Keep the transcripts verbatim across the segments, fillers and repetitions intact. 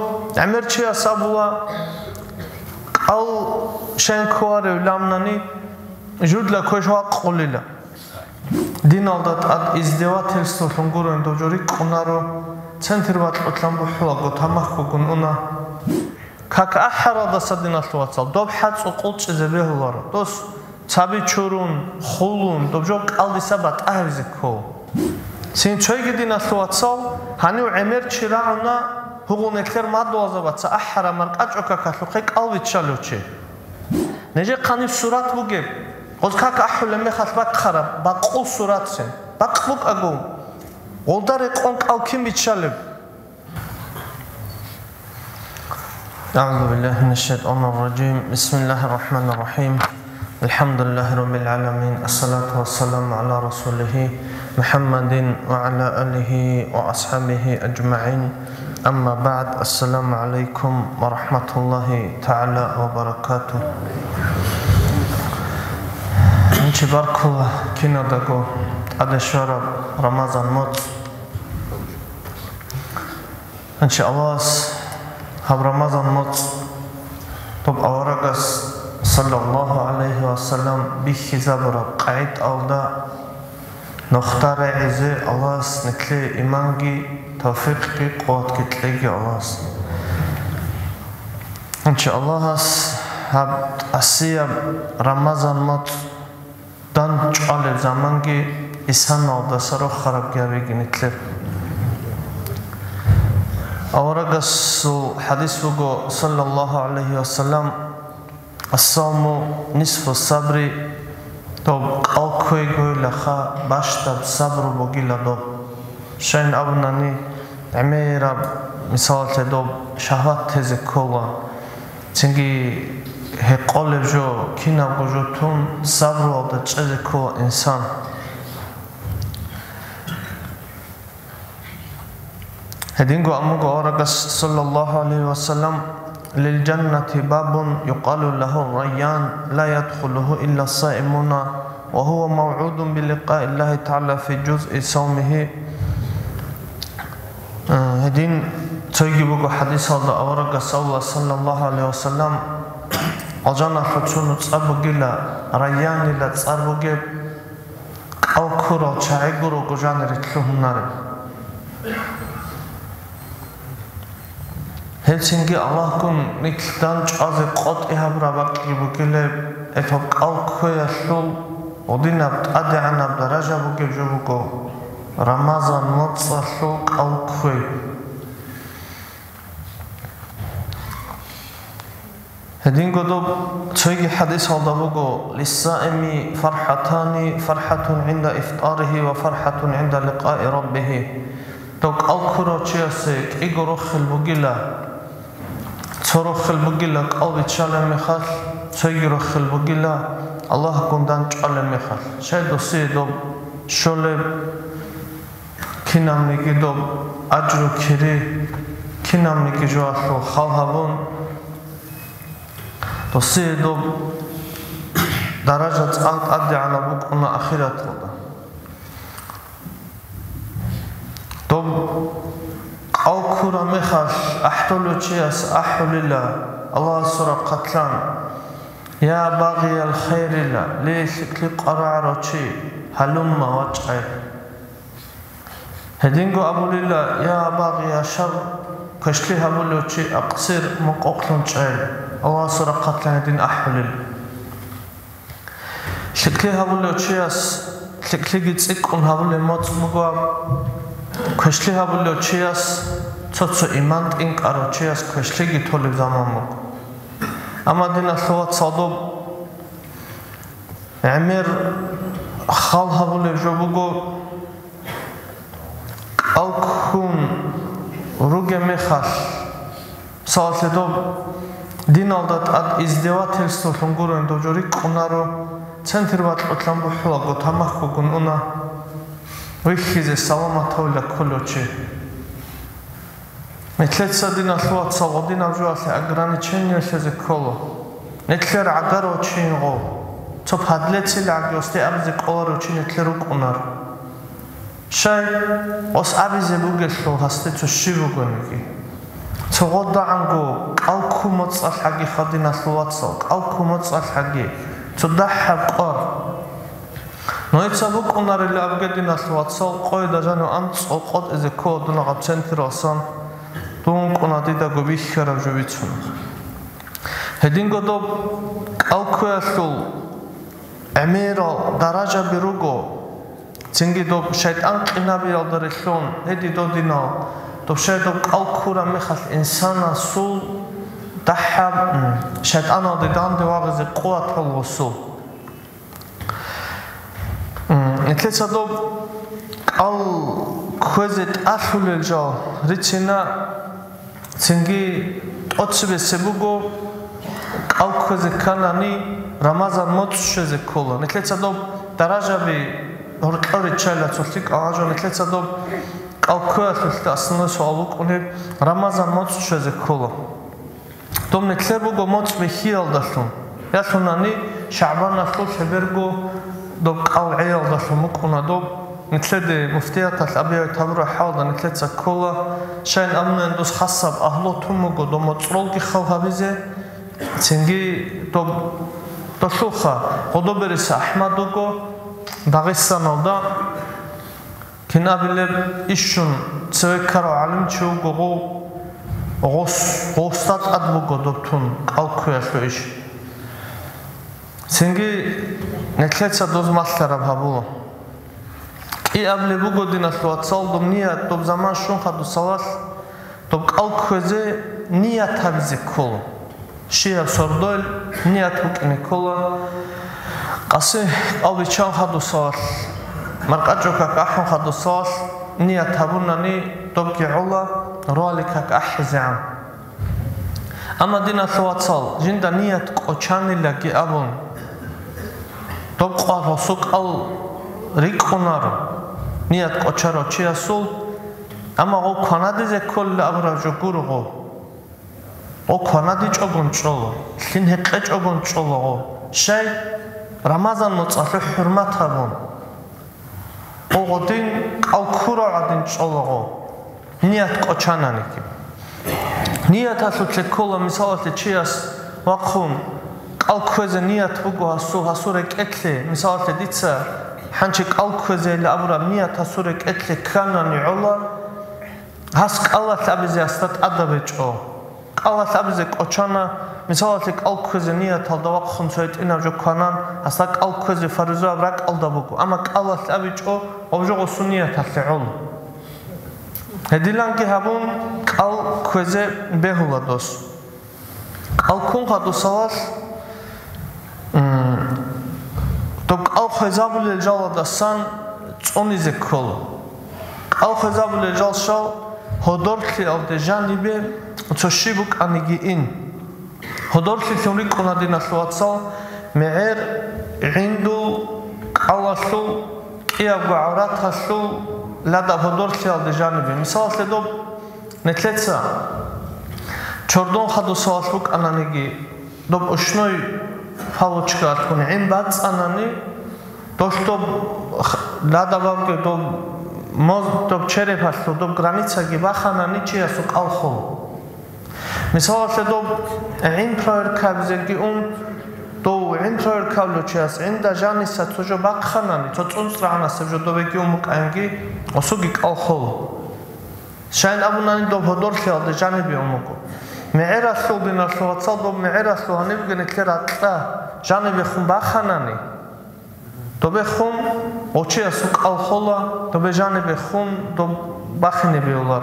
ГӀемер чияс абула, кӀал щен кколарев ламнани, жудла квеш вакъулила. Диналда тӀад издевательстволъун гуроин дов жо рикӀкӀунаро, центр бакьулъан бухӀулаго тамахгогун уна. Как ахӀаралдаса, диналъул вацал, доб хӀацӀу къулчӀизе бегьуларо. Дос цаби чурун, хулун, доб жо кӀалдиса батӀа гьавизе ккол. Цин цойги, диналъул вацал, гьанив гӀемер чи рагӀуна, гьугъун эклъер мадугьалзабаца ахӀараб маркӀачӀокакалъухъе кӀал виччалев чи. Нижехъаниб сурат бугеб, гъоз как ахӀулеб мехалъ бахъараб, бакъул суратцин, бакъ букӀаго, гъолда рекъон кӀал кин биччалеб? أعوذ بالله من الشيطان الرجيم. بسم الله الرحمن الرحيم. الحمد لله رب العالمين. الصلاة والسلام على رسوله محمد وعلى آله وأصحابه أجمعين. أما بعد. السلام عليكم ورحمة الله تعالى وبركاته. Ничи баркула кинадаго тӀаде щвараб Рамазан моцӀ. Гьанчи Аллагьас гьаб Рамазан моцӀ доб аварагас, саллаллагьу гӀалайгьи ва саллам, бихьизабураб къагӀидаялда нухда регӀизе Аллагьас нилъее иманги, тавфикъги, къуватги кьеги Аллагьас. Гьанчи Аллагьас гьаб тӀасияб Рамазан моцӀ дандчӀвалеб заманги исаналдаса рохарабги гьабеги нилъер. Аварагасул хӀадис буго, саллаллагьу гӀалайгьи ва саллам: «الصوم نصف الصبر», доб кӀал кквейгойилаха бащдаб сабру бугила доб. Щайин абунани, гӀемераб, мисалалъе, доб шагьват тезе ккола, цинги гьекъолеб жо, кинабго жо тун, сабруялда чӀезе ккола инсан. Гьединго абун буго аварагас, саллаллагьу гӀалайгьи ва саллам: «للجنة باب يقال له الريان لا يدخله إلا الصائمون وهو موعود بلقاء الله تعالى في جزء صومه». Э, гьедин цойги буго хӀадисалда аварагас абула, саллаллагьу гӀалайгьи ва саллам: «Алжаналъул цо нуцӀа бугила, Райянила цӀар бугеб, кӀал ккурал чагӀи гурого жанире лъугьунареб». Гьеб цинги Аллагьгун нилъ дандчӀвазе къотӀи гьабураб бакӀги бугилеб, гьеб кӀал кквеялъул гьединаб тӀадегӀанаб даража бугеб жо буго Рамазан моцӀалъул кӀал кквей. Гьединго доб цойги хӀадисалда буго: «للصائم فرحتان، فرحة عند إفطاره وفرحة عند لقاء ربه». Доб кӀал ккурав чиясе кӀиго рохел бугила, цо рохел бугила кӀал биччалеб мехалъ, цойги рохел бугила Аллагьгун дандчӀвалеб мехалъ. Щай досие доб щолеб, кинабниги доб ажру кири, кинабниги жоялъул хал гьабун, досие доб даража цӀакъ тӀадегӀанаб букӀуна ахираталда. Доб кӀал ккураб мехалъ ахӀдолев чияс ахӀулила Аллагьасул рахъалъан: «يا باغي الخير», ле, лъикӀлъи къварагӀарав чи, гьалумма, вачӀай. Гьединго абулила: «يا باغي الشر», квешлъи гьабулев чи, «أقصر», мукъукълъун чӀай, Аллагьасул рахъалъан гьедин ахӀулел. ЛъикӀлъи гьабулев чияс лъикӀлъиги цӀикӀкӀун гьабулеб моцӀ буго аб, квешлъи гьабулев чияс, цо-цо иман тӀинкӀарав чияс квешлъиги толеб заман буго. Амма, диналъул вацал, доб гӀемер хал гьабулеб жо буго, кӀал ккун ругеб мехалъ, мисалалъе, доб диналда тӀад издевательстволъун гуроин дов жо рикӀкӀунаро, центр бакьулъан бухӀулаго тамахгогун уна, вихьизе саламатавила кколев чи. Нилъеца, диналъул вацал, гъодинаб жоялъе ограничение лъезе ккола. Нилъер гӀагарав чийин гъов, цо подлецил гӀагиосде абизе кӀоларев чи нилъер рукӀунар. Щай, ос абизе бугелъул гьасде цо щиб бугониги. Цогъо дагӀанго кӀал ккун моцӀалъ гьаги, хадиналъул вацал, кӀал ккун моцӀалъ гьаги, цо дагьаб къвар. Нужеца букӀунарила абуге, диналъул вацал, къойда жану анцӀго къотӀизе ккола дун гьаб централсан, дун кӀуна дидаго бихьараб жо бицун. Гьединго доб кӀал кквеялъул гӀемерал даражаби руго, цинги доб шайтӀан къинабиялда релълъун, гьедин додинал, доб щай доб кӀал ккураб мехалъ инсанасул дагьаб, м, шайтӀаналде данде вагъизе къуват гьабулесул. М, нилъеца доб кӀал кквезе тӀалъулел жал рицина, цинги тӀоцебесеб буго, кӀал кквезе кканани, Рамазан моцӀ щвезе ккола. Нилъеца доб даражаби гьоркьор риччайилан цо лъикӀал гьанже нилъеца доб кӀал кквеялъулъ основной суал букӀунеб, Рамазан моцӀ щвезе ккола. Доб нилъер буго моцӀ бихьиялдалъун, ялъунани ШагӀбаналъул лъеберго доб кӀал гӀеялдалъун букӀуна доб. Нилъеде муфтияталъ абияб гьабураб хӀалда нилъеца ккола, щайин абунани дос хасаб агьлу тун буго доб моцӀролги хал гьабизе, цинги доб, долъулха гъодобериса АхӀмад вуго Дагъистаналда. Кин абилеб ишщун цеве ккарав гӀалимчи вуго гъов, гъос-, гъосда тӀад буго доб тун кӀал кквеялъул иш. Цинги нилъеца доз малъараб гьабула. КӀиабилеб буго, диналъул вацал, доб ният, доб заман щун хадусалалъ, доб кӀал кквезе ният гьабизе ккола. Щибаб сордоялъ ният букӀине ккола. Къаси кӀал биччан хадусалалъ, маркӀачӀул как ахӀун хадусалалъ ният гьабунани, добги гӀола, ролик как ахӀизегӀан. Амма, диналъул вацал, жинда ният кӀочанилаги абун, доб къвар гьасул кӀал рикӀкӀунаро, ният кӀочарав чиясул, амма гъов кванадизе кколила абураб жо гуро гъов. Гъо кванадичӀогун чӀоло, лъим гьекъечӀогун чӀоло гъо. Щай? Рамазан моцӀалъул хӀурмат гьабун. Гъо гъодин кӀал ккурав гӀадин чӀоло гъо, ният кӀочананиги. Нияталъулъе ккола, мисалалъе, чияс вахъун кӀал кквезе ният буго гьасул, гьасул рекӀелъе, мисалалъе, дица хӀанчи кӀал кквезейилан абураб ният гьасул рекӀелъе кканани гӀола, гьас кӀалалъ абизе гьасда тӀадаб гьечӀо. КӀалалъ абизе кӀочана, мисалалъе, кӀал кквезе нияталда вахъун цо гьитӀинаб жо кванан, гьасда кӀал кквезе фаризаяб ракӀалда буго, амма кӀалалъ абичӀо, гъоб жо гъосул нияталъе гӀоло. Гьединлъанги гьабун, кӀал кквезе бегьула дос. КӀал ккун хадусалалъ, м, доб кӀал хвезабулел жаладасан цӀунизе ккола. КӀал хвезабулел жал щал гьодорлъиялде жанибе цо щиб букӀаниги ин. Гьодорлъилъун рикӀкӀуна, диналъул вацал, мегӀер, гӀиндул, кӀалалъул, кӀиябго гӀавраталъул ладаб гьодорлъиялде жанибе. Мисалалъе, доб нилъеца чордон хадусалалъ букӀананиги, доб ушной палочкаялъун гӀин бацӀцӀанани, долъ доб х-, ладаб абуге доб моз-, доб черепалъул доб границаги баханани, чиясул кӀал хола. Мисалалъе, доб гӀин проверкабизеги ун, дов гӀин проверкабулев чияс гӀинда жаниса цо жо бахъанани, цо цӀунцӀрагӀанасеб жо добеги ун букӀанги, осуги кӀал хола. Щайин абунани, доб гьодорлъиялде жанибе ун буго. МегӀералъул, диналъул вацал, доб мегӀералъул гьанибги нилъер ракьа жанибехун баханани, добехун гъочиясул кӀал хола, добе жанибехун доб бахине бегьулар.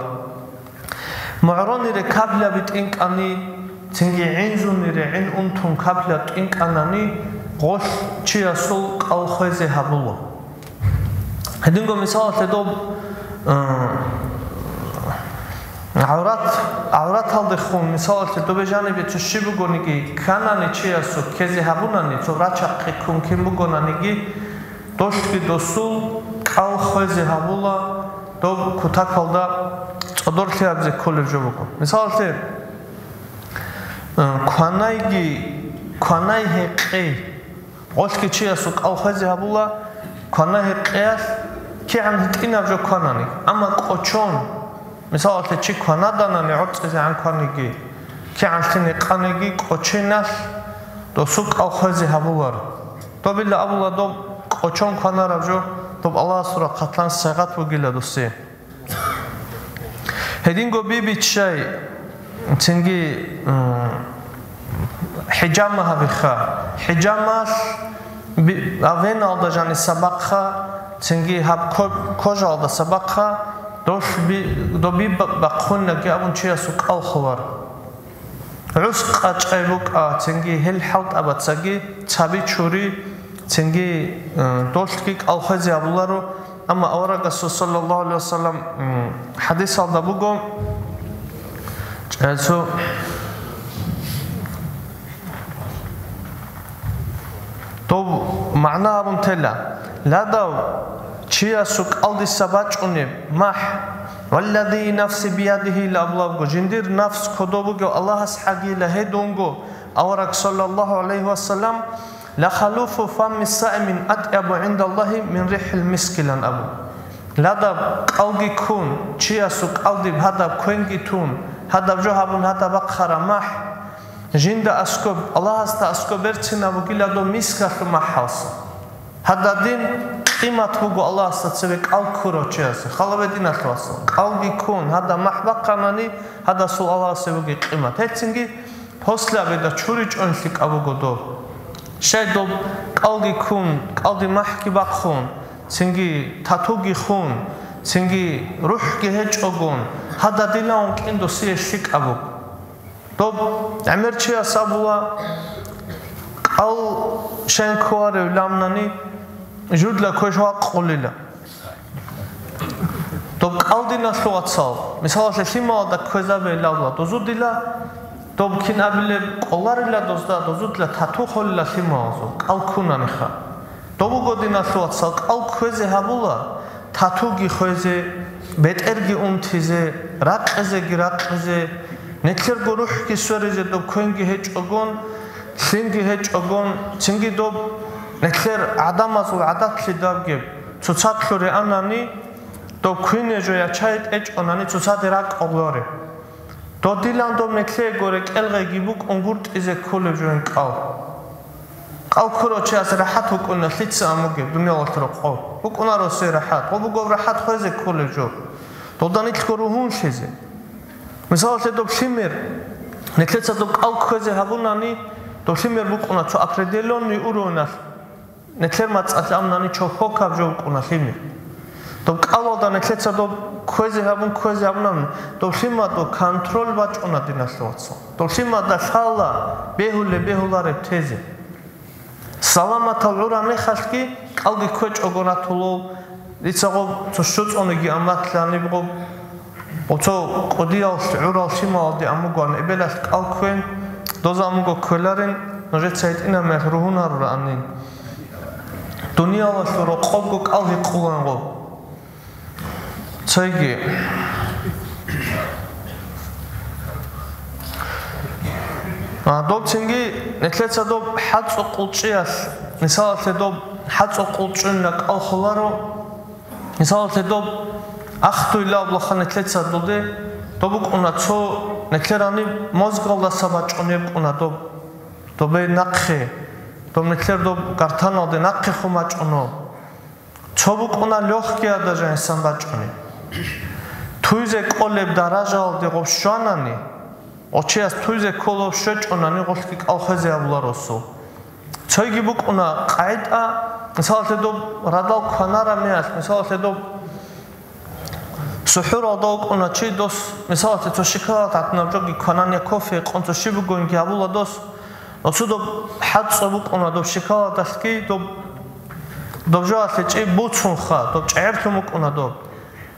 МугӀронире капляби тӀинкӀани, цинги гӀинзунире гӀин унтун капля тӀинкӀанани, гъолъ чиясул кӀал хвезе гьабула. Гьединго мисалалъе доб, э, гӀаврат, гӀавраталдехун, мисалалъе, добе жанибе цо щиб бугониги кканани, чиясул ккезе гьабунани, цо врачахъе ккун кин бугонаниги, долъги досул кӀал хвезе гьабула, доб кутакалда цӀодорлъи гьабизе кколеб жо буго. Мисалалъе, э, кванайги, кванай гьекъей. Гъолъги чиясул кӀал хвезе гьабула квана-гьекъеялъ, кигӀан гьитӀинаб жо кванани, амма кӀочон, Мисалалъе, чи кванаданани гӀорцӀизегӀан кваниги, кигӀанлъи гьекъаниги, кӀочиналъ досул кӀал хвезе гьабулар. Добила абула, доб кӀочон кванараб жо, доб Аллагьасул рахъалъан сайгъат бугила досе. Гьединго би биччай, цинги, м, хӀижама гьабиха. ХӀижамалъ би-, веналда жаниса бахъа, цинги гьаб ко-, кожалда сабахъа, долъ би-, доби ба-, бахъунаги абун чиясул кӀал хвар. ГӀус къачӀай букӀа, цинги гьел хӀалтӀабацаги цаби чури, цинги, э, долъги кӀал хвезе гьабуларо. Амма аварагасул саллаллагьу гӀалайгьи вассалам, м, хӀадисалда буго, чӀецу, дов магӀна гьабун тела, ладав чиясул кӀалдиса бачӀунеб махӀ, «Валлади нафси биядихи», ла абулабго, жиндир нафс кодоб бугев Аллагьас хӀагила гьедунго, авараг саллаллагьу гӀалайгьи вассалам, «Ла халуфу фамми саимин атӀябу гӀиндаллагьи мин рихӀил мискилан» абу. Ладаб кӀалги ккун, чиясул кӀалдиб гьадаб квенги тун, гьадаб жо гьабун гьадаб бахъара махӀ, жинда аскоб, Аллагьасда аскоб берцинаб бугила доб мискалъу махӀалса. Гьададин къимат буго Аллагьасда цеве кӀал ккурав чиясе, халабе диналъуваса. КӀалги ккун, гьадаб махӀ бахъанани, гьадасул Аллагьасе бугеб къимат. Гьецинги Гьослабида чуричӀонлъи кӀабуго доб. Щай доб кӀалги ккун, кӀалди махӀги бахъун, цинги татуги хун, цинги рухӀги гьечӀогун, гьададилавун кӀин досие лъикӀаб буго. Доб гӀемер чияс абула, кӀал щай кколарев ламнани, жудла квеш вакъулила. Доб кӀал диналъул вацал, мисалалъе, лъималазда кквезабе илалла, дозу дила, доб кин абилеб кӀоларила дозда, дозу дила тату холила лъималазул, кӀал ккунаниха. Доб буго диналъул вацал, кӀал кквезе гьабула, татуги хвезе, бетӀерги унтизе, ракъизеги ракъизе, нилъерго рухӀги сверизе доб квенги гьечӀогон, лъимги гьечӀогон, цинги доб нилъер гӀадамазул гӀадатлъидабги, цоцалъуре анани, доб квине жо ячай тӀечӀонани цоцаде ракӀ гьоларе. Додилан доб нилъее горе кӀелгъайги букӀун гуртӀизе кколеб жо гьин кӀал. КӀал ккурав чияс рахӀат вукӀуна лъица амуге дуниялалъ рокъов. БукӀунаро се рахӀат. Гъо бугоб рахӀат хвезе кколеб жо. Долда нилъго ругьунлъизе. Мисалалъе, доб лъимер, нилъеца доб кӀал кквезе гьабунани, доб лъимер букӀуна цо определённый уровеналъ. Нилъер мацӀалъ амнани чохьокаб жо букӀуна лъимер. Доб кӀалалда нилъеца доб кквезе гьабун, кквезе гьабунани, доб лъимада контроль бачӀуна диналъул вацал. Доб лъимада лъала бегьулеб бегьулареб тезе. Саламатал гӀура мехалъги кӀалги кквечӀого ратулев, дица гъоб цо щуцӀуниги амлатлъаниб гъоб, оцо кӀудиял гӀурал лъималалде амугоан эбелалъ кӀал кквен, доза амуго кквеларин, нужеца гьитӀинаб мехалъ ругьун гьарураанин. Дуниялалъул рокъобго кӀал гьикъулан гъоб. Цайги. А, доб цинги, нилъеца доб хӀацӀо къулчӀиялъ, мисалалъе, доб хӀацӀо къулчӀунила кӀал холаро, мисалалъе, доб ахтуйла облаха нилъеца доде, доб букӀуна цо нилъерани мозгалдаса бачӀунеб букӀуна доб, добе нахъе, доб нилъер доб гартаналде нахъехун бачӀуно. Цо букӀуна лёгкиялда жанисан бачӀунеб. Туйзе кӀолеб даражаялде гъоб щванани, гъочияс туйзе кколеб щвечӀонани гъолъги кӀал хвезе гьабуларо досул. Цойги букӀуна къагӀида, мисалалъе, доб радал кванараб мехалъ, мисалалъе, доб сухӀуралда вукӀуна чи дос, мисалалъе, цо шоколад гьатӀинаб жоги кванан я кофе гьекъон цо щиб бугониги гьабула дос, Оцу доб хӀацӀцӀа букӀуна доб шоколадалъги, доб, доб жоялъе чи буцунха, доб чӀегӀерлъун букӀуна доб.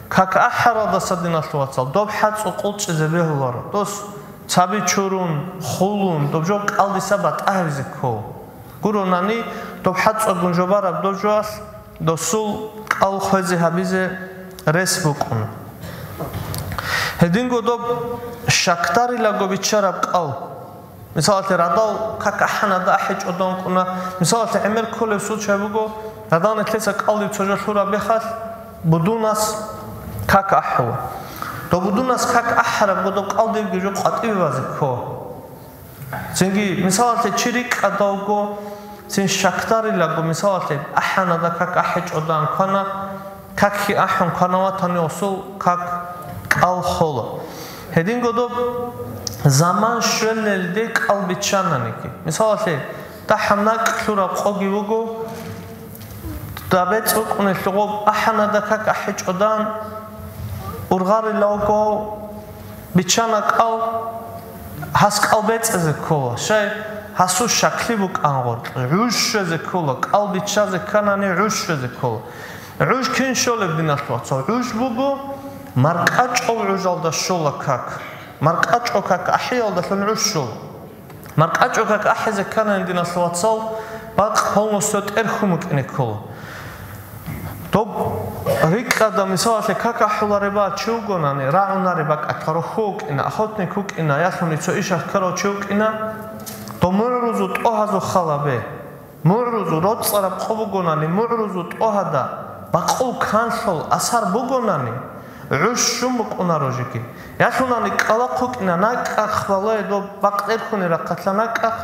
Как ахӀаралдаса, диналъул вацал, доб хӀацӀцӀа къулчӀизе бегьуларо. Дос цаби чурун, хулун, доб жо кӀалдиса батӀа гьабизе ккола. Гуронани, доб хӀацӀцӀагун жо бараб доб жоялъ досул кӀал хвезе гьабизе рес букӀуна. Гьединго доб щакдарилаго биччараб кӀал. Мисалалъе, радал как ахӀана, дагь ахӀичӀо донкӀуна. Мисалалъе, гӀемер кколеб случай буго, радал нилъеца кӀалдиб цо жо лъураб мехалъ, будунас как ахӀула. Доб будунас как ахӀарабго, доб кӀалдибги жо къватӀибе базе кко. Цинги, мисалалъе, чи рикӀкӀадавго, цин щакдарилаго, мисалалъе, ахӀанада как ахӀичӀодан квана, как хьи ахӀун квана ватани осул как кӀал хола. Гьединго доб заман щвелелде кӀал биччананиги. Мисалалъе, дагьаб накӀкӀ лъураб къоги вуго, дабецӀ букӀунелъул гъоб ахӀанада как ахӀичӀодан ургъарилавго, биччана кӀал, гьас кӀал бецӀизе ккола, щай гьасул щаклъи букӀан гъоркье, гӀуж щвезе ккола, кӀал биччазе кканани гӀуж щвезе ккола. ГӀуж кин щолеб, диналъул вацал? ГӀуж буго маркӀачӀул гӀужалда щола как. МаркӀачӀул как ахӀиялдалъун гӀуж щола. МаркӀачӀул как ахӀизе кканани, диналъул вацал, бакъ полностью тӀерхьун букӀине ккола. Доб рикӀкӀада, мисалалъе, как ахӀулареб чи вугонани, рагӀунаре бакӀалъа рохьу вукӀина, охотник вукӀина, ялъуни цо иш ахкарав чи вукӀина, доб мугӀрузул тӀогьазул халабе. МугӀрузул, роцӀцӀараб къо бугонани, мугӀрузул тӀогьада бакъул канлъул асар бугонани, гӀуж щун букӀунаро жеги. Ялъунани кӀкӀалахъ вукӀина, накӀкӀахъ балай доб бакъ тӀерхьуни рахъалъа накӀкӀахъ,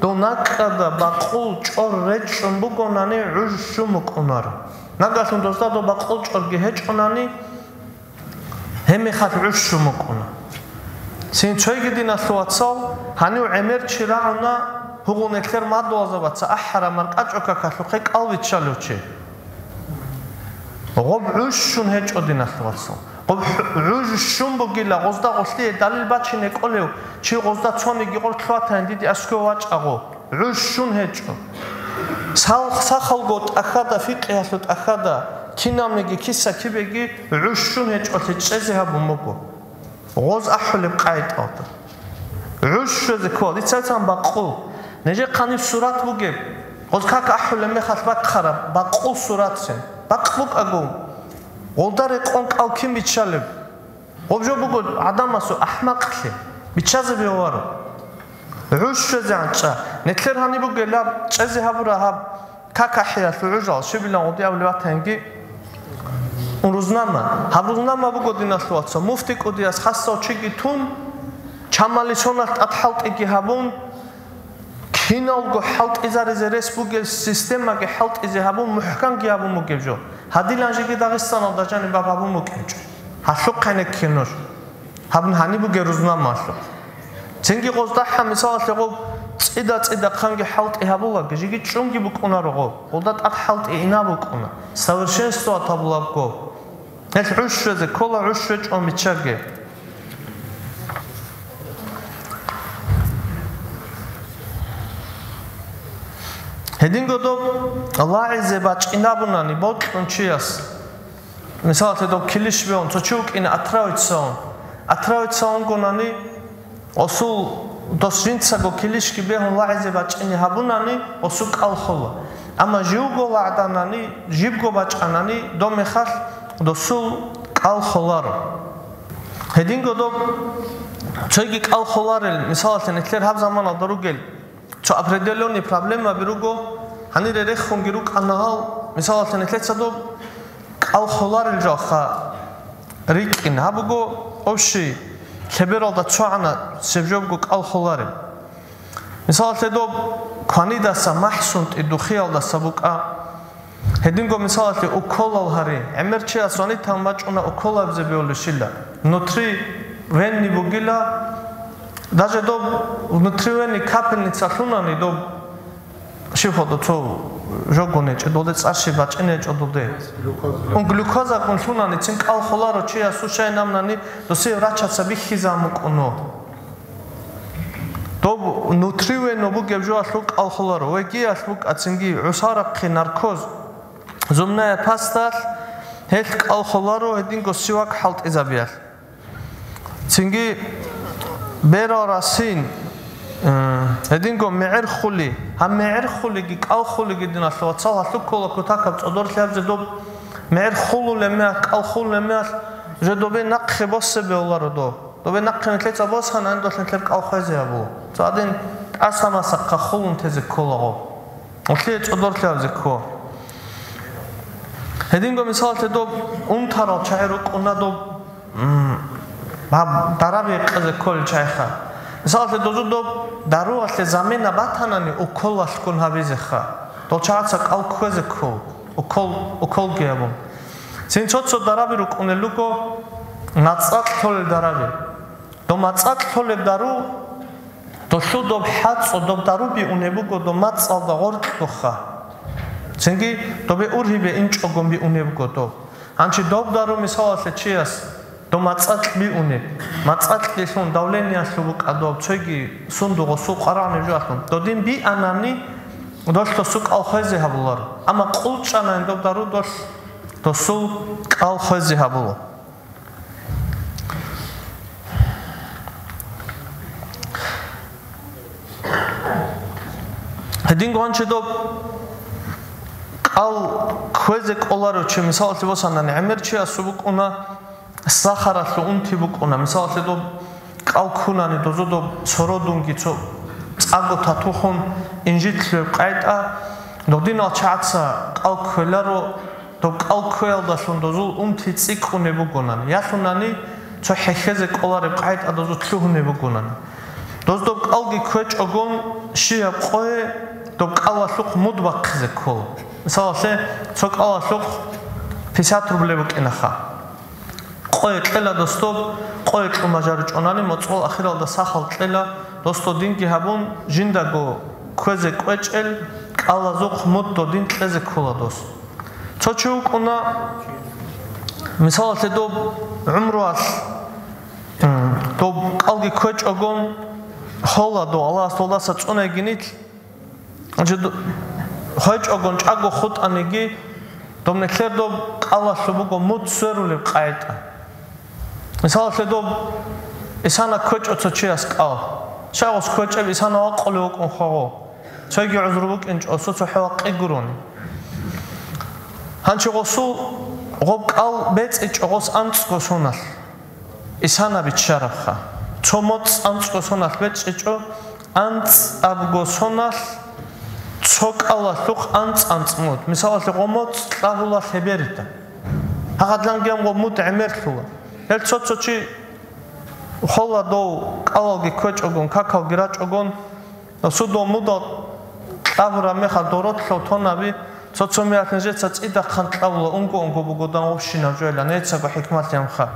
дов накӀкӀада бакъул чӀор речӀчӀун бугонани, гӀуж щун букӀунаро. Нагагьлъун дозда доб бакъул чӀорги гьечӀонани, гьебмехалъ гӀуж щун букӀуна. Цин цойги, диналъул вацал, гьанив гӀемер чи рагӀуна, гьугъунеклъер мадугьалзабаца ахӀараб маркӀачӀул какалъухъе кӀал биччалев чи. Гъоб гӀуж щун гьечӀо, диналъул вацал. Гъоб гӀуж щун бугила, гъозда гъолъие далил бачине кӀолев чи гъозда цониги гъор лъугьатани диде аскӀов вачӀа гъо. ГӀуж щун гьечӀо. Сал-, сахалго тӀахьада, фикъгьиялъул тӀахьада, кинабниги киса-кибеги гӀуж щун гьечӀолъи чӀезе гьабун буго. Гъоз ахӀулеб къагӀидалда. ГӀуж щвезе ккола, дица цан бакъул. Нижехъаниб сурат бугеб, гъоз как ахӀулеб мехалъ бахъараб бакъул суратцин. Бакъ букӀаго, гъолда рекъон кӀал кин биччалеб? Гъоб жо буго гӀадамасул ахӀмакълъи, биччазе бегьуларо. ГӀуж щвезегӀан чӀа. Нилъер гьаниб бугелаб, чӀезе гьабура гьаб как ахӀиялъул гӀужал, щибилан гъуди абулеб батанги, рузнама. Гьаб рузнама буго, диналъул вацал, муфти кӀудияс хасав чиги тун, чамали соналъ тӀад хӀалтӀиги гьабун, киналго хӀалтӀизаризе рес бугел системаги хӀалтӀизе гьабун, мухӀканги гьабун бугеб жо. Гьадилан жеги Дагъистаналда жаниб гьаб гьабун букӀинчӀо. Гьалъухъ гьенекке нуж. Гьаб гьаниб бугеб рузнамалъухъ. Цинги гъоздахӀа, мисалалъе, гъоб цӀида-цӀидахъанги хӀалтӀи гьабулаги, жеги чӀунги букӀунаро гъоб. Гъолда тӀад хӀалтӀи ина букӀуна. Совершенствовать гьабулабго. Гьелъ гӀуж щвезе ккола, гӀуж щвечӀо миччаги. Гьединго доб лагъизе бачӀинабунани бокьун чияс, мисалалъе, доб килищ бегьун, цо чи вукӀине отравиться ун. Отравиться унгонани, осул дос жинцаго килищги бегьун лагъизе бачӀине гьабунани, осул кӀал хола. Амма живго лагъданани, жибго бачӀанани, доб мехалъ досул кӀал холаро. Гьединго доб цойги кӀал холарел, мисалалъе, нилъер гьаб заманалда ругел цо определённый проблемаби руго, гьанире рехунги рукӀана гьал, мисалалъе, нилъеца доб кӀал холарел жалха рикӀкӀин. Гьаб буго общий лъебералда цогӀана цеб жобго кӀал холарел. Мисалалъе, доб кванидаса махӀсунтӀи духиялдаса букӀа. Гьединго мисалалъе уколал гьари. ГӀемер чияс ванитан бачӀуна уколабизе бегьулищила. Внутривенный бугила, даже доб внутривенный капельница лъунани доб щиб хода цо жого нечӀе, долде цӀарщи бачӀи нечӀо долде. Глюкоза. Ун глюкоза кун лъунани, цин кӀал холаро чиясул щай намнани, досие врачаца бихьизаб мукӀуно. Доб внутривенно бугеб жоялъул кӀал холаро, вегиялъ букӀа цинги гӀусарахъе наркоз, зубная пастаялъ, гьелъ кӀал холаро гьединго сивак хӀалтӀизабиялъ. Цинги берал расин, э, гьединго мегӀер хули, гьаб мегӀер хулиги кӀал хулиги, диналъул вацал, гьалъул ккола кутакаб цӀодорлъи гьабизе доб мегӀер хулулеб мех, кӀал хулулеб мех, же добе нахъе босе бегьуларо доб. Добе нахъе нилъеца босана, гьанидалъ нилъер кӀал хвезе гьабула. Цо гьадин тӀаса-масахъа хулун тезе кколаго. Гьелъие цӀодорлъи гьабизе ккола. Гьединго мисалалъе доб унтарал чагӀи рукӀуна доб, м, Гьаб дараби къезе кколел чагӀиха. Мисалалъе, дозу доб даруялъе замена батанани, уколалъгун гьабизеха. Дол чагӀаца кӀал кквезе ккол, укол, уколги гьабун. Цин цо-цо дараби рукӀунел руго, мацӀалъ толел дараби. Доб мацӀалъ толеб дару, долъул доб хӀацӀо, доб дару биунеб буго доб мацӀалда гъоркьдухъа. Цинги добе ургьибе инчӀогун биунеб буго доб. Гьанчи доб дару, мисалалъе, чияс доб мацӀалъ биунеб, мацӀалъ билъун давлениялъул букӀа доб, цоги сундугъ гъосул къварагӀунеб жоялъун. Додин бианани, долъ досу кӀал хвезе гьабуларо. Амма къулчӀанани доб дару долъ досул кӀал хвезе гьабула. Гьединго гьанчи доб кӀал кквезе кӀоларев чи, мисалалъе босанани, гӀемер чиясул букӀуна, сахаралъул унти букӀуна, мисалалъе доб кӀал ккунани дозу доб сородунги цо цӀаго татухун инжитлъугьеб къайтӀа, додинал чагӀаца кӀал кквеларо, доб кӀал кквеялдалъун дозул унти цӀикӀкӀунеб бугонан, ялъунани цо хӀехьезе кӀолареб къайтӀа дозу лъугьунеб бугонан. Доз доб кӀалги кквечӀогон щияб къое доб кӀалалъухъ муд бахъизе ккола. Мисалалъе, цо кӀалалъухъ пятьдесят рубле букӀинаха. Къое кьела дос доб, къое кьун бажаричӀонани, моцӀол ахиралда сахал кьела, дос додинги гьабун, жиндаго кквезе кӀвечӀел кӀалазухъ муд додин кьезе ккола дос. Цо чи вукӀуна, мисалалъе, доб гӀумруялъ, м, доб кӀалги кквечӀогон, хола дов Аллагьас долдаса цӀунайги нилъ, Значит, хвечӀогон чӀаго хутӀаниги, доб нилъер доб кӀалалъуб буго муд сверулеб къайтӀа. Мисалалъе, доб исана кквечӀо цо чияс кӀал. Щай гъос кквечӀеб, исана вакъулев вукӀун хвагъо. Цойги гӀузру букӀинчӀо, цо цохӀо вакъи гурони. Гьанчи гъосул гъоб кӀал бецӀичӀо гъос анцӀго соналъ. Исана биччарабха. Цо моцӀ анцӀго соналъ бечӀичӀо, анцӀабго соналъ цо кӀалалъухъ анцӀ-анцӀ муд. Мисалалъе, гъо моцӀ кьабула лъеберида. Гьагъадлъанги гьаб гъо муд гӀемерлъула. Гьел цо-цо чи хола дов кӀалалги кквечӀогон, какалги рачӀогон, Досул дов мудал кьабураб мехалъ доротлъо тонаби, цо-цо мехалъ нижеца цӀидахъан кьабула, унго-унго буго дан гъубщинаб жойилан, нецаго хӀикмалъи амха.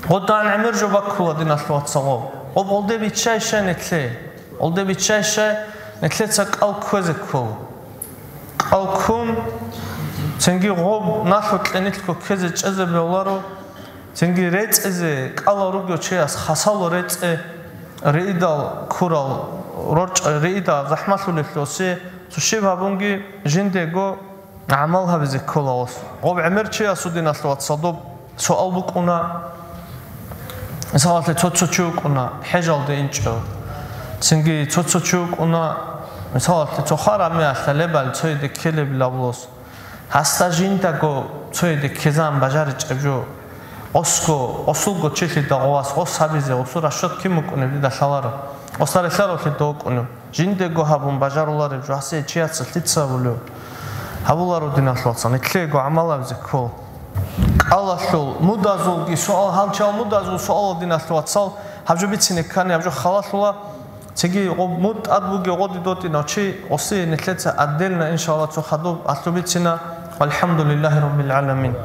Гъодан гӀемер жо баккула, диналъул вацал, гъоб. Гъоб гъолде биччай щай нилъе? Гъолде биччай щай нилъеца кӀал кквезе ккола? КӀал ккун, цинги гъоб налъукье нилъго ккезе чӀезе бегьуларо, Цинги рецӀизе кӀалал ругев чияс хасало рецӀе, риидал ккурал, рорчӀ-, риидал захӀмалъулелъусе цо щиб гьабунги жиндего гӀамал гьабизе ккола гъос. Гъоб гӀемер чиясул, диналъул вацал, доб суал букӀуна, мисалалъе, цо-цо чи вукӀуна хӀежалде инчӀев, цинги цо-цо чи вукӀуна, мисалалъе, цо хвараб мехалъ лебали цояде ккелеб лавлос. Гьасда жиндаго цояде ккезан бажаричӀеб жо. Гъосго, гъосулго чилъида гъовас гъос гьабизе, гъосул расчет кин букӀунеб дида лъаларо. Гъосда релълъаралъе дов вукӀунев. Жиндего гьабун бажарулареб жо гьасие чияца лъица гьабулев? Гьабуларо, диналъул вацал, нилъего гӀамал гьабизе ккол. КӀалалъул мудазулги суал, гьанчал мудазул суал, диналъул вацал, гьаб жо бицине ккани, гьаб жо халалъула. Цинги гъоб муд тӀад бугев гъоди дотӀинав чи, гъосие нилъеца отдельно, иншалла, цо хадуб алъубицина. Валхамдулиллахи раббил гӀаламин.